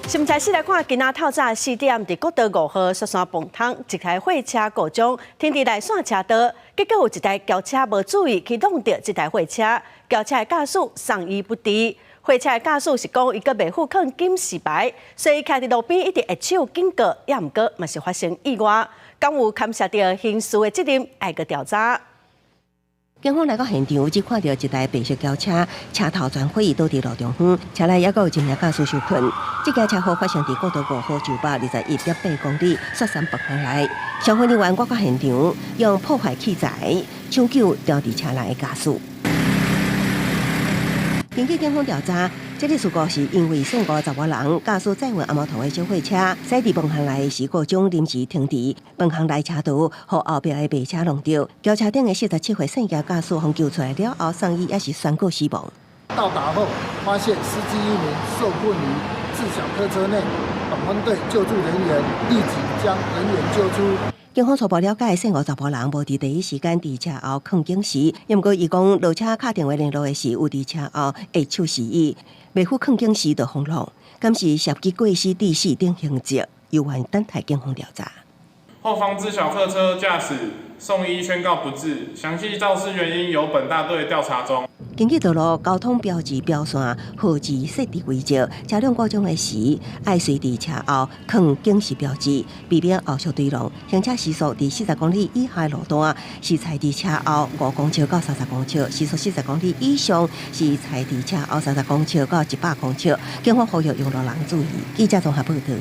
新聞先來看，今仔透早4點，佇國道5號雪山磅桶一台貨車故障，停佇內線車道，結果有一台轎車無注意去挵著這台貨車，轎車的駕駛送醫不治。貨車的駕駛是講伊閣袂付囥警示牌，所以徛佇路邊一直揮手警告，也毋過嘛是發生意外，敢有牽涉著刑事的責任，愛閣調查。警方來到現場，只看著一台白色轎車，車頭全毀倒佇路中央，車內猶閣有一名駕駛受困。這件車禍發生佇國道5號921.8公里雪山北巷內。消防人員趕到現場，用破壞器材搶救牢佇車內的駕駛。根據警方調查，這個事故是因為姓吳查某人駕駛載運紅毛糖的小貨車，駛佇磅巷內時故障臨時停佇磅巷內車道，予後壁的白車挵著。轎車頂的47歲姓葉駕駛予救出來了後，送醫也是宣告死亡。到達後，發現司機一名受困於自小客車內，本分隊救助人員立即將人員救出。警方初步了解，姓吳查埔人無佇第一時間佇車後囥警示，毋過伊講落車敲電話聯絡的時，有佇車後揮手示意，袂赴囥警示就予挵，敢是涉及過失致死等刑責，猶原等待警方調查。後方自小客車駕駛送醫宣告不治，詳細肇事原因由本大隊調查中。根據道路交通標誌標線號誌設置規則，車輛故障的時，愛隨佇車後囥警示標誌，避免後續追撞。行車時速佇40公里以下的路段，是採佇車後5公尺到30公尺；時速40公里以上，是採佇車後30公尺到100公尺。警方呼籲用路人注意。記者綜合報導。